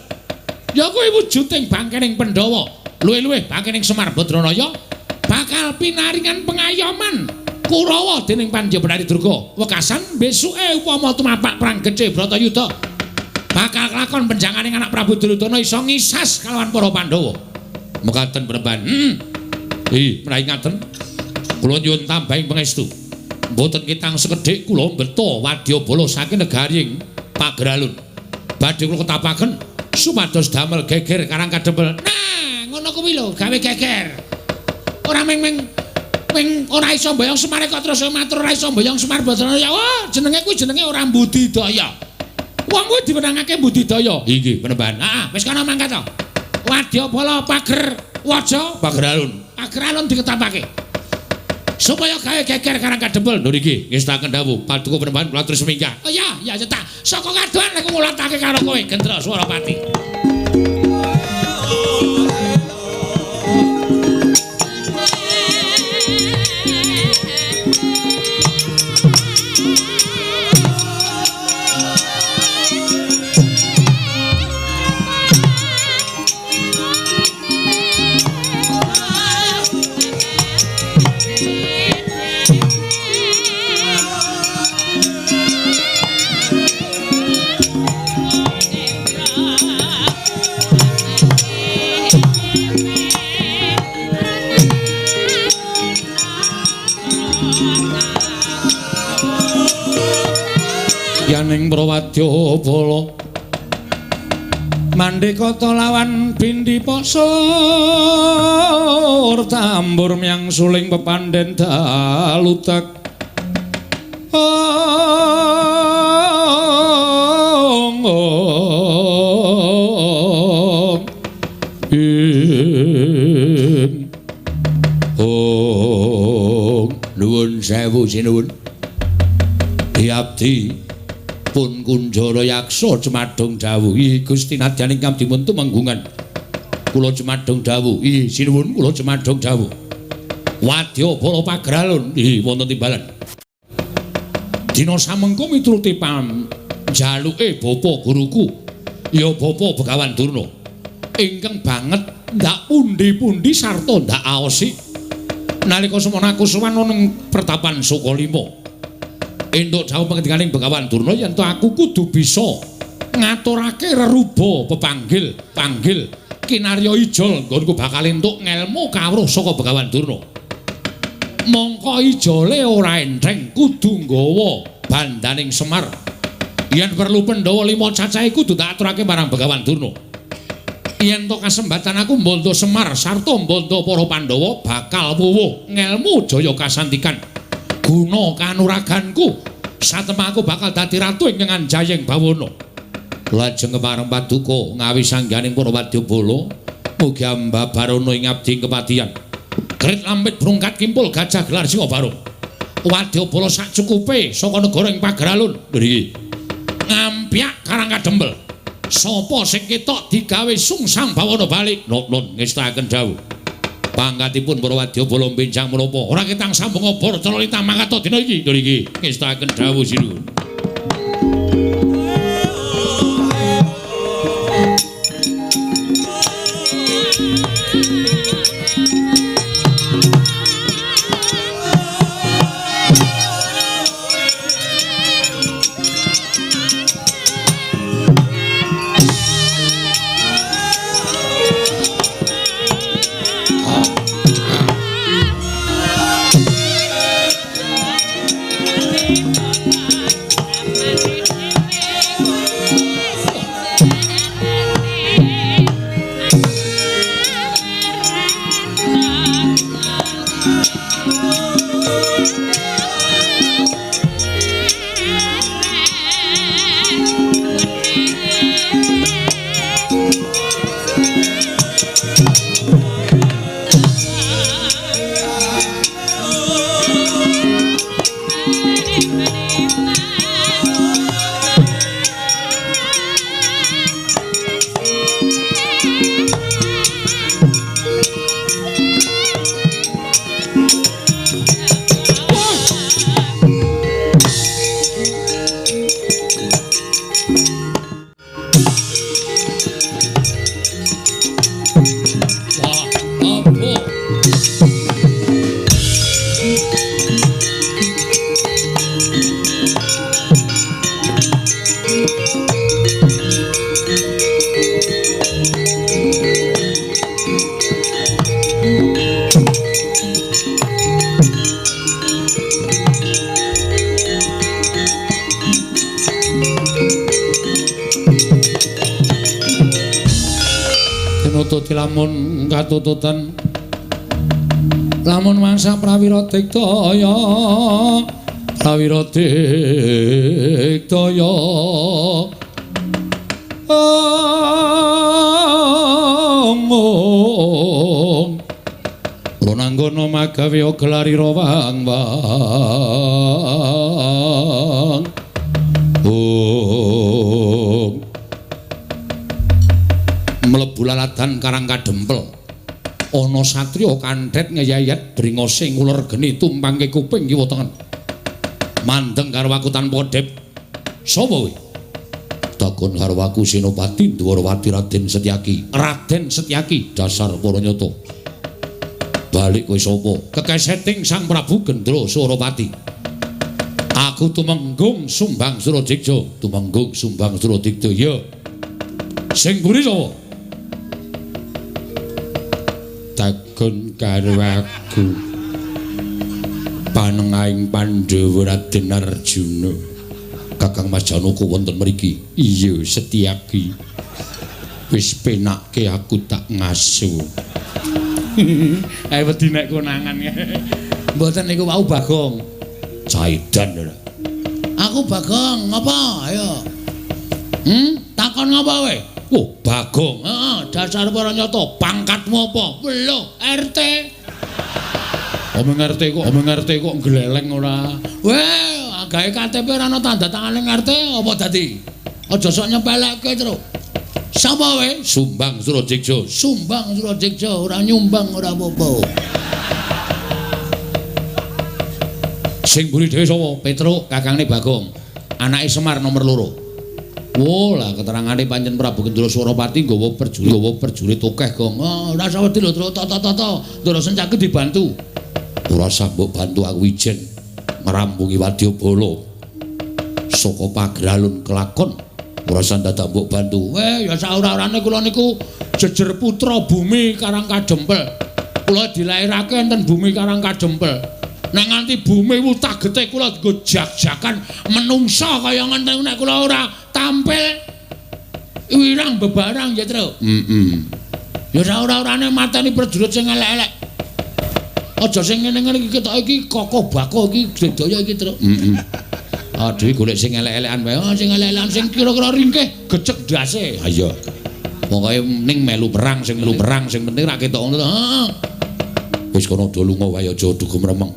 Ya kuwi wujuding bangkening Pandhawa, luwih-luwih bangkening Semar Badranaya bakal pinaringan pengayoman Kurawa dening Pandya Bathari Durga. Wekasan besuke upama tumapak perang gedhe Bratayuda bakal kelakon penjanganing anak Prabu Duryudana iso ngisas kalawan para Pandhawa. Mekaten penemban. Menawi ngaten kula nyuwun tambahing pangestu. Mboten kitang sekedhik kula mbeta wadyabala saking negaring Pageralun. Badhe kula ketapaken supados damel geger Karang Kadempel. Nah, ngono kuwi lho, gawe geger. Ora ming ora iso mboyong Semar kok terus matur ora iso mboyong Semar Badranaya. Wah, jenenge kuwi jenenge ora budidaya. Wong kuwi diwenangake budidaya. Inggih, penemban. Heeh, wis kono mangkat to. Wadyabala pager waja Pageralun. Pageralun diketapake. Supaya gawe geger Karang Kadempel. Lho niki ngestaken dawuh paduka penemban kula terus minggah. Oh iya, ya cetak. Saka kadohan aku ngulatake karo kowe Gendra Swarapati. Yaning Prawadyabala mandhekata lawan bindi pasur tambur myang suling pepandhen dalutek. Ong ong ing ong nuwun sewu sinuwun. Abdi pun Kunjara Yaksa Jemadong dawuh. Gusti nadyan ingkang dipun tumenggungan kula Jemadong dawuh. Sinuwun kula Jemadong dawuh. Wadyabala Pageralun wonten timbalan. Dina samengko mituruti panjaluke bapa guruku ya Bapa Begawan Durna ingkang banget ndak pundi-pundi sarta ndak aosi nalika semana aku sowan ana pertapan Sukalima. Entuk dawuh pangendikaning Begawan Durna yen to aku kudu bisa ngaturake reruba pepanggil panggil kinarya ijol nggonku bakal entuk ngelmu kawruh saka Begawan Durna. Mongko ijole ora entheng kudu nggawa bandaning Semar. Yen perlu Pandhawa 5 cacahe kudu tak aturake marang Begawan Durna. Yen to kasembatan aku mbondo Semar sarta mbondo para Pandhawa bakal wuwuh ngelmu jaya kasantikan. Guna kanuraganku satemah aku bakal dadi ratu ing Anjayeng Bawana. Lajeng kepareng paduka ngawi sangganing para wadyabala mugi ambabarana ing abdi kepatihan. Grit lampit brungkat kimpul gajah gelar singa barung. Wadyabala sak cukupe saka negara ing Pageralun. Nggih. Ngampyak Karang Kadempel. Sapa sing ketok digawe sungsang bawana balik? Nun ngestaken dawuh. Pangkatipun para wadyabala benjang menapa ora ketang sambung obor cara lintang mangkat dina iki. Lho iki ngestaken dawuh sinuwun. Nututi lamun katututan lamun mangsa prawira diktaya prawira diktaya omong Ronanggana magawe gelarira wang wang om mlebu lalatan Karang Kadempel ana satriya kandhet ngeyayat bringose nguler geni tumpangke kuping kiwa tengen mandeng karo aku tanpa dep sapa kowe takon karo aku Senopati Dwarawati Raden Setyaki. Raden Setyaki dasar para nyata balik kowe sapa kekeseting Sang Prabu Gendra Surapati aku tumenggung Sumbang Suradikja tumenggung Sumbang Suradikja ya sing mburi sapa takon karo aku panengahing Pandhawa Raden Arjuna. Kakang Mas Janaka wonten mriki. Iya Setyaki wis penakke aku tak ngaso. Ae wedi nek konangan. Mboten niku wau Bagong. Caidan ora. Aku Bagong, ngapa? Ayo. Takon ngapa kowe? Oh, Bagong. Heeh, dasar para nyata, pangkatmu apa? Lho, RT. Omong RT kok, omong RT kok gleleng ora. Weh, gawe KTP ora ana tanda tangane RT apa dadi? Aja sok nyepelekke, Truk. Sapa kowe? Sumbang Suradikja. Sumbang Suradikja, ora nyumbang ora apa-apa. Sing mburi dhewe sapa? Petruk, kakangne Bagong. Anake Semar nomor 2. Wo lah keterangane pancen Prabu Gendra Surapati nggawa prajurit akeh, Gong. Oh, ora usah wedi lho, Truk. Tata-tata. Ndara Sencaki dibantu. Ora usah mbok bantu aku ijen ngrampungi wadyabala. Saka pagralun kelakon ora usah dadak mbok bantu. Weh, ya saora-orane kula niku jejer putra bumi Karang Kadempel. Kula dilairake enten bumi Karang Kadempel. Nek nganti bumi wutagete kula nggo jak-jakan menungsa kaya ngenten nek kula ora tampil wirang bebarang ya, Truk. Heeh. Ya saora-orane mateni prajurit sing elek-elek. Aja sing ngene-ngene iki ketok iki kokoh bakoh iki sedaya iki, Truk. Heeh. Aduh golek sing elek-elekan wae. Oh, sing elek-elekan sing kira-kira ringkih gecek ndase. Ha iya. Pokoke ning melu perang sing melu perang sing penting ra ketok ngono to. Heeh. Wis kono do lunga wae aja dugem remeng.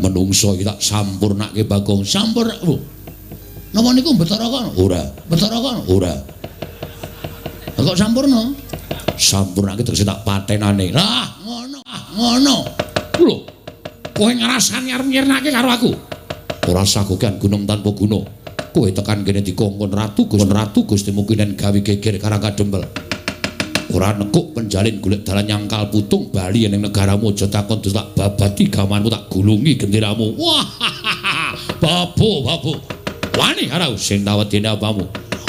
Menungso iki tak sampurnake Bagong. Sampur. Oh. Napa niku Bathara kono? Ora. Bathara kono? Ora. Lah kok sampurna? Sampurnake tegese tak patenane. Lah ngono. Ah ngono. Lho. Kowe ngrasani arep nyirnake karo aku. Ora usah kokean gunung tanpa guna. Kowe tekan kene dikongkon Ratu Gusti Ratu Gusti mungkinen gawe geger Karang Kadempel. Ora nekuk penjalin golek dalan nyangkal putung bali ning negaramu aja takon terus tak babati gamanmu tak gulungi genderamu. Wah. Babu, babu. Wani karo sing tawedene apamu.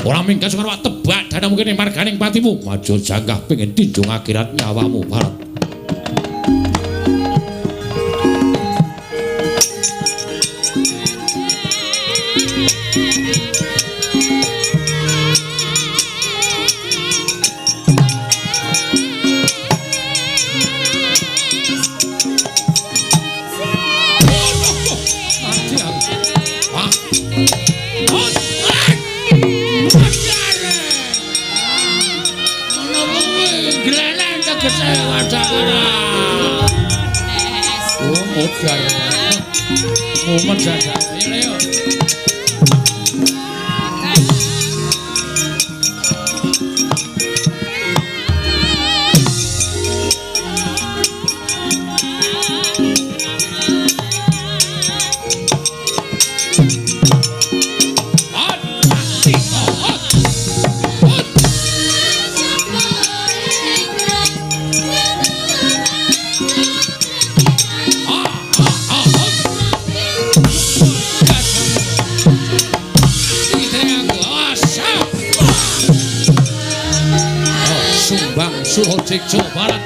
Ora minggat karo tebak danamu kene marganing patimu. Maju janggah pengin tinjung akhirat nyawamu Barat. Mumet saja. Ayo, ayo. Suradikja Barat.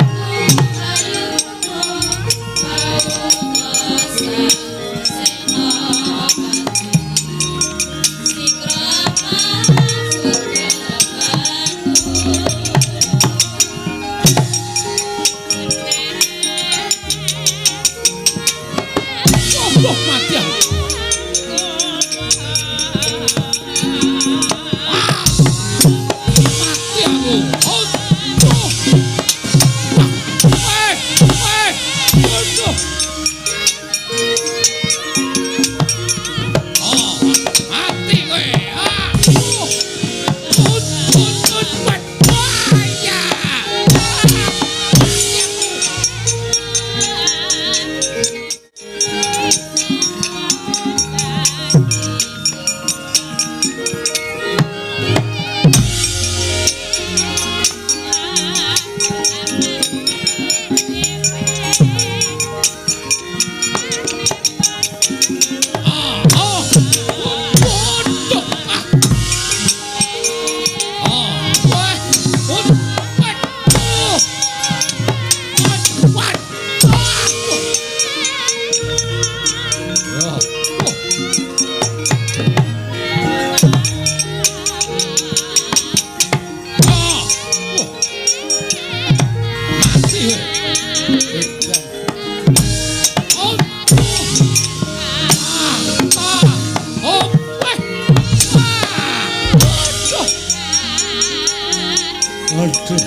Aduh.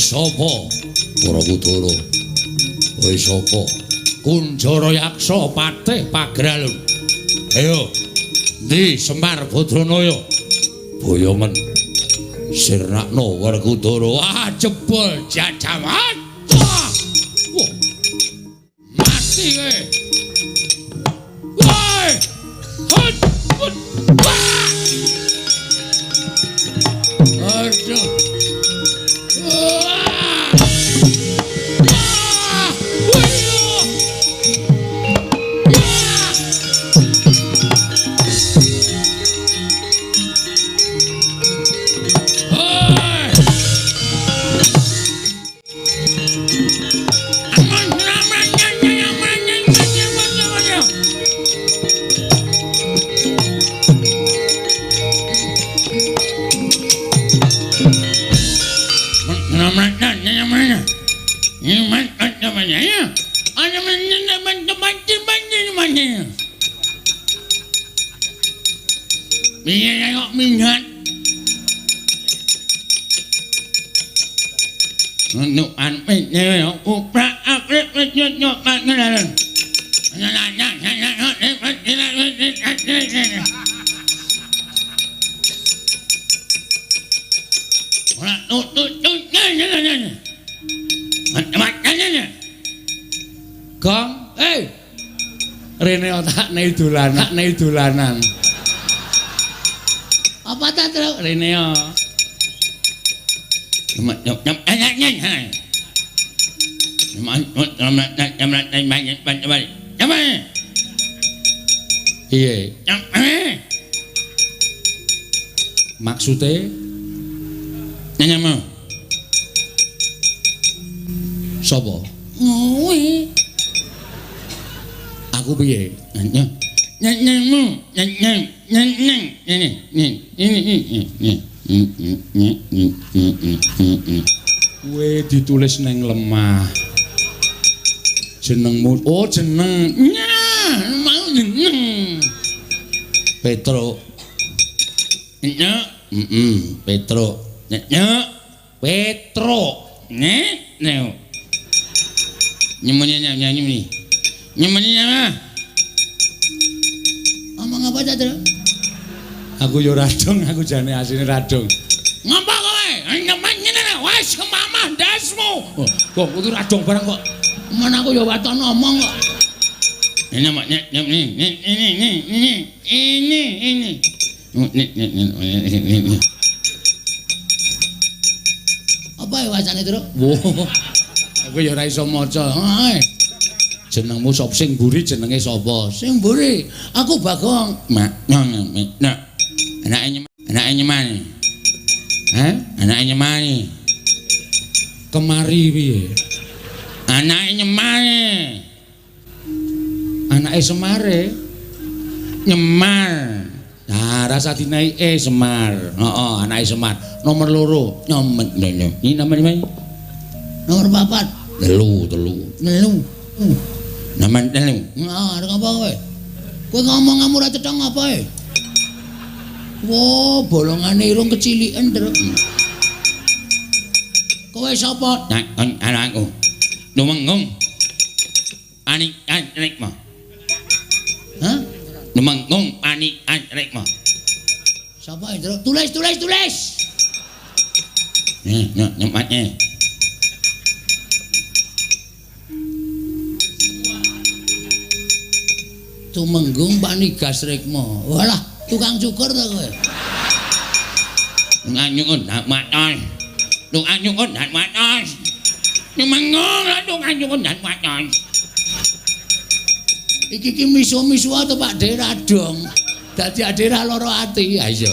Sapa Werkudara? Kowe sapa? Kunjara Yaksa Patih Pagralun. Ayo, ndi Semar Badranaya? Boyongen sirnakno Werkudara. Ah, jebol jajawan. Wah. Mati kowe. Woi. Hut. Wah. Aduh. Gong, eh, rene otak nei dolanan, nei dolanan. Apa ta, Truk? Rene yo. Iya. Maksude nyanyamu. Sapa? Kowe. Aku piye? Nyanyamu, nyanyang, nyanyang, ini. Kowe ditulis neng lemah. Jenengmu, oh jeneng. Nyah, mau jeneng. Petro. Nyok, Petro. Nyok, Petro. Nek, nek. Nyemunnya nyamuni. Nyemunnya mah. Omong apa ta, Tru? Aku yo radong, aku jane asline radong. Ngapa kowe? Nyemen ngene wis kemamah ndasmu. Oh, kok kudu radong barang kok. Men aku yo waton omong kok. Ini ini ini ini. Ini. Apa ya wacane, Tru? Wah. Aku ya ora iso maca. Jenengmu sapa sing mburi jenenge sapa? Sing mburi aku Bagong. Mak nek. Anake anake nyemani. Hah? Anake nyemani. Kemari piye? Anake nyemani. Anake Semare. Nyemar. Nah, rasa dinaike Semar. Heeh, anake Semar. Nomor 2. Nyomet lho. Iki nomor 5. Nomor 4. 3, 3. 3. Nomor 3. Heeh, arep apa kowe? Kowe ngomong kamu ora cetha ngapa e? Wo, bolongane irung keciliken, Truk. Kowe sapa? Nah, anakku. Lumenggung. Anik Rikma. Hah? Lumenggung Anik Rikma. Sapa itu? Tulis, tulis, tulis. Nih, nyempatnya. Tumenggung Panigas Rikma. Walah, tukang cukur to kowe. Nganyukun hak matos. Tukang cukur hak matos. Tumenggung tukang cukur hak matos. Iki ki misu-misu to Pak Dera dong. Dadi adera lara ati. Ha iya.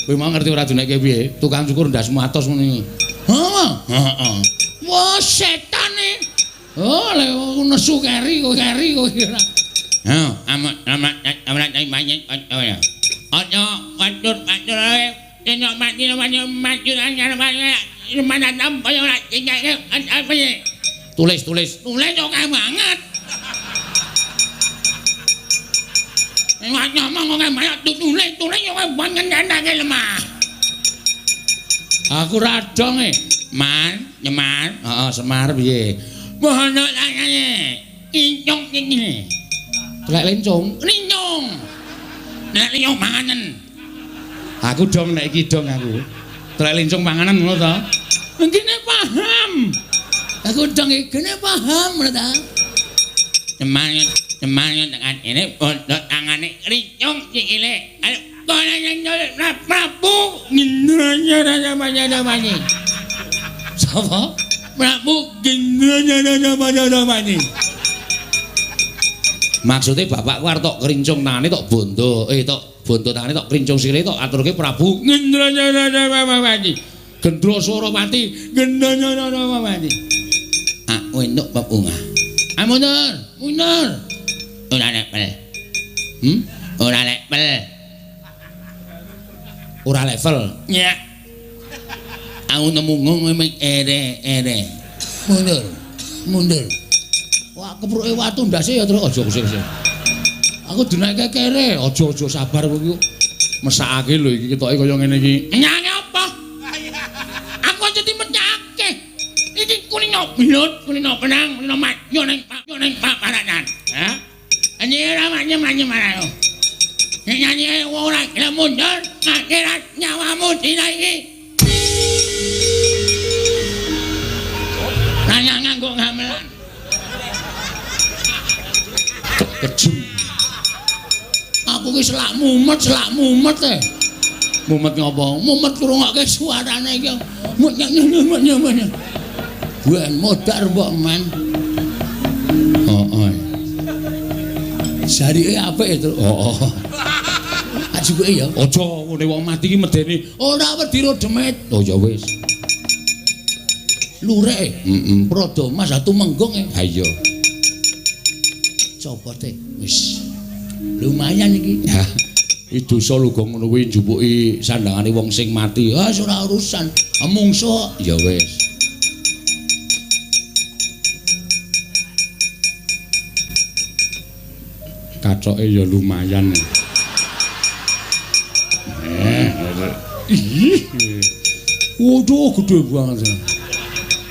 Kowe mau ngerti ora duneke piye? Tukang cukur ndasmu atos ngene iki. Heeh. Heeh. Wah, setane. Oh, lek nesu keri kowe keri kowe ora. Heh, amat amat amat banyak ya. Aja watur watur ae. Yen mati mati mati mana tampa ora apa. Tulis tulis. Tulis oke banget. Ngomong oke banget tulis tulis oke banget nandake lemah. Aku radong e. Man, Nyemar. Heeh, Semar piye? Bono tangane. Incung iki. Telek lencung, lincung. Nek lincung panganan. Aku dong nek iki dong aku. Telek lencung panganan ngono to. Ngene paham. Aku dong iki paham ngono ta. Nyemar, nyemar tekan ini bondo tangane lincung sikile. Ayo kono nyolek Prabu ngendranya. Sapa? Prabu ngendranya. Maksudnya bapakku arep tok krincung tangane tok bondo, tok bondo tangane tok krincung sikile tok aturke Prabu Ngendranya. Gendra Surapati, Gendra. Aku entuk bebungah. Ah mundur, mundur. Ora level. Ora level. Ora level. Ya. Aku nemu ngono ere-ere. Mundur. Mundur. Wah, kepruke watu ndase ya terus aja kusik-kusik. Aku dinaike kere, aja-aja sabar kowe iki. Mesakake lho iki ketoke kaya ngene iki. Nyane apa? Aku aja dimecake. Iki kulino belut, kulino benang, kulino matyo ning ning paparanan. Hah? Ini ora manye-manye marang. Nek nyanyi ora gelem mundur, akhirat nyawamu dina iki. Nanya nganggo gamelan. Kejem. Aku ki selak mumet e. Mumet ngopo? Mumet ngrungokke suarane iki. Mumet. Ben modar mbok men. Heeh. Jarike apik e, Truk. Heeh. Ajuke ya. Aja ngene wong mati ki medeni. Ora wedi ro demit. Oh ya wis. Lurek. Heeh. Prada Mas Tumenggung e. Ha iya. Copote wis lumayan iki. Ya, iki dosa lho gong ngono kuwi njupuki sandangane wong sing mati. Ah ora urusan. Mungsuh. Ya wis. Kacoke ya lumayan. Ih. Waduh gede banget.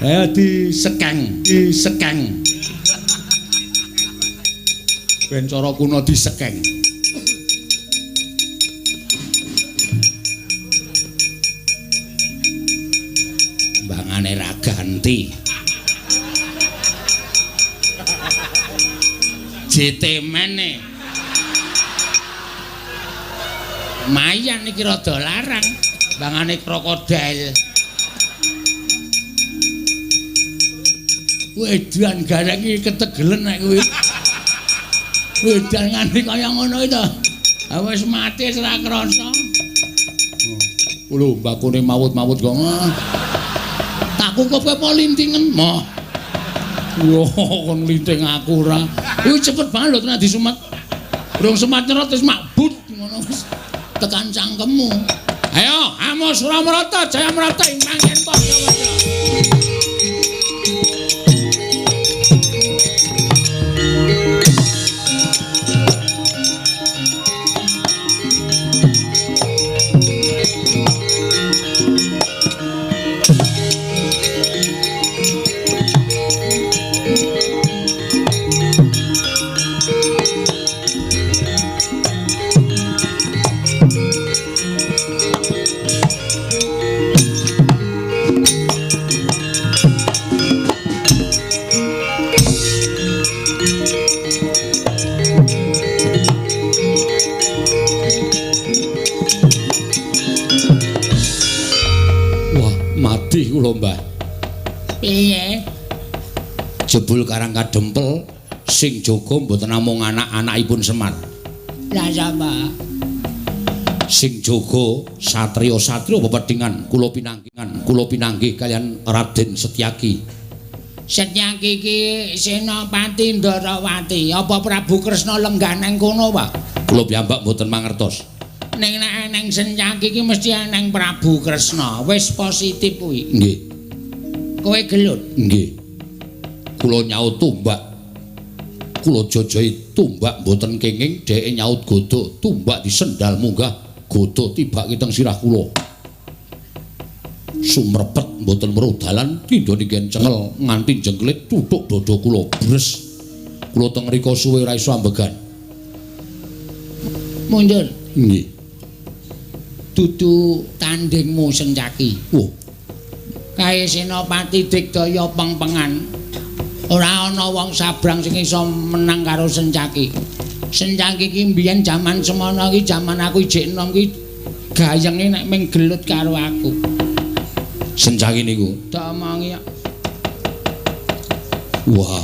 Ayo disekeng, disekeng. Ben cara kuno disekeng. Bangane ra ganti. JT mene. Mayan iki rada larang, bangane krokodil. Wedan gareng iki ketegelen nek kuwi. Wedan nganti kaya ngono iki to. Ha wis mati wis ora krasa. Lho mbakune mawut-mawut kok. Tak kukupke apa lintingen? Moh. Yo kon linting aku ora. Iku cepet banget lho tenan disumet. Durung semat nyerot wis makbut ngono wis tekan cangkemmu. Ayo, amo Suramarata, Jayamarata ing manggen padha-padha. Kula Mbah. Piye? Jebul Karang Kadempel sing jaga mboten namung anak-anakipun Semar. Lah sapa? Sing jaga satriya-satriya pepedhingan kula pinanggihan, kula pinanggih kaliyan Raden Setyaki. Setyaki iki Senopati Ndarawati. Apa Prabu Kresna lenggah nang kono, Pak? Kula piyambak mboten mangertos. Ning nek eneng Setyaki iki mesti eneng Prabu Kresna. Wis positif kuwi. Nggih. Kowe gelut? Nggih. Kula nyaut tombak. Kula jajahi tombak mboten kenging, dheke nyaut godhog, tombak disendal munggah, godhog tibake teng sirah kula. Sumrepet mboten weruh dalan, tindha ninggen cengel nganti jengklit tutuk dada kula bres. Kula teng mriku suwe ora iso ambegan. Mundur. Nggih. Dudu tandingmu Sencaki. Wah. Kae Senopati Digdaya pengpengan. Ora ana wong sabrang sing iso menang karo Sencaki. Sencaki iki mbiyen jaman semono iki jaman aku ijik enom iki gayenge nek ming gelut karo aku. Sencaki niku tak omongi. Wah.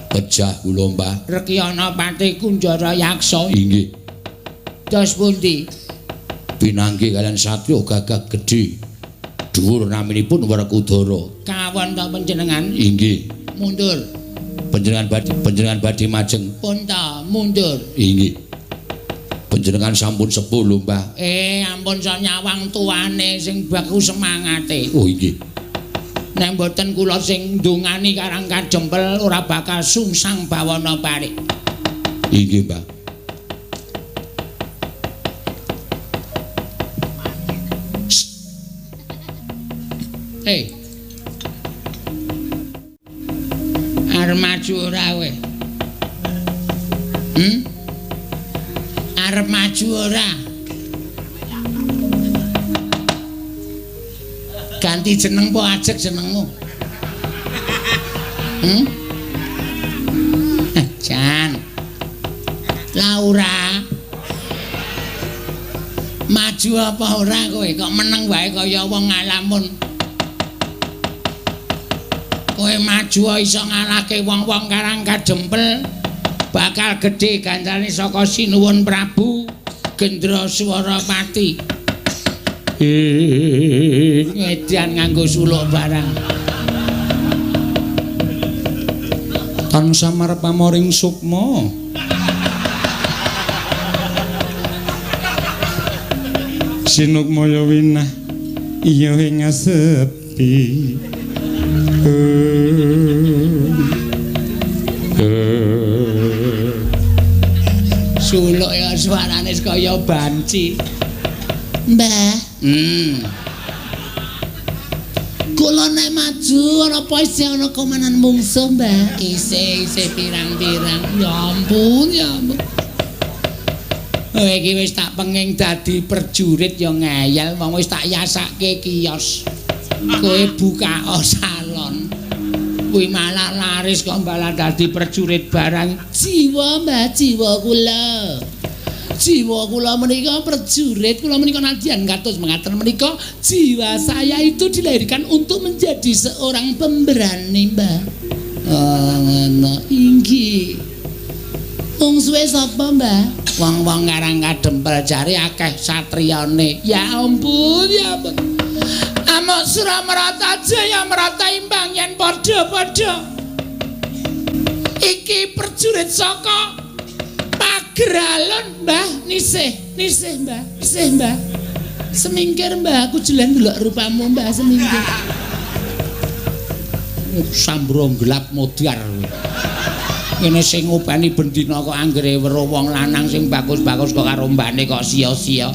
Pejah kula, Mbah. Rekyana Pati Kunjara Yaksa. Inggih. Dos pundi? Pinanggih kaliyan satriya gagah gedhe. Dhuwur naminipun Werkudara. Kawon ta panjenengan? Inggih. Mundur. Panjenengan badhe majeng. Pun ta, mundur. Inggih. Panjenengan sampun sepuh lho, Mbah. Ampun sok nyawang tuane sing baku semangate. Oh, inggih. Nek mboten kula sing ndongani Karang Kadempel ora bakal sungsang bawana parik. Inggih, Mbah. Hei. Arep maju ora kowe? Arep maju ora? Ganti jeneng po ajeg jenengmu? Jan. Laura. Maju apa ora kowe? Kok meneng wae kaya wong ngalamun. Kowe maju iso ngalahke wong-wong Karang Kadempel, bakal gedhe ganjarane saka Sinuwun Prabu Gendra Swarapati. Ngedan nganggo suluk barang. Tansah marep pamoring sukma. Sinukmaya winah iya ing sepi. Suluk ya suarane kaya banci. Mbah. Kula nek maju ana apa isih ana komanan mungsuh, Mbah? Isih pirang-pirang. Ya ampun, ya ampun. Kowe iki wis tak penging dadi prajurit ya ngeyel, wong wis tak yasake kios. Kowe buka salon. Kuwi malah laris kok malah dadi prajurit barang. Jiwa, Mbah, jiwa kula. Jiwa kula menika prajurit, kula menika nadyan kados mengaten menika jiwa saya itu dilahirkan untuk menjadi seorang pemberani, Mbah. Oh, ngono. Inggih. Mungsuhe sapa, Mbah? Wong-wong Karang Kadempel jare akeh satriyane. Ya ampun, ya ampun. Amok Suramarata Jayamarata imbang yen padha-padha. Iki prajurit saka Pageralon, Mbah. Nisih, nisih, Mbah. Nisih, Mbah. Semingkir, Mbah, aku jelas ndelok rupamu, Mbah, semingkir. Sambro gelap modar kowe. Ngene sing ngopeni bendina kok anggere weruh wong lanang sing bagus-bagus kok karo mbane kok sia-sia.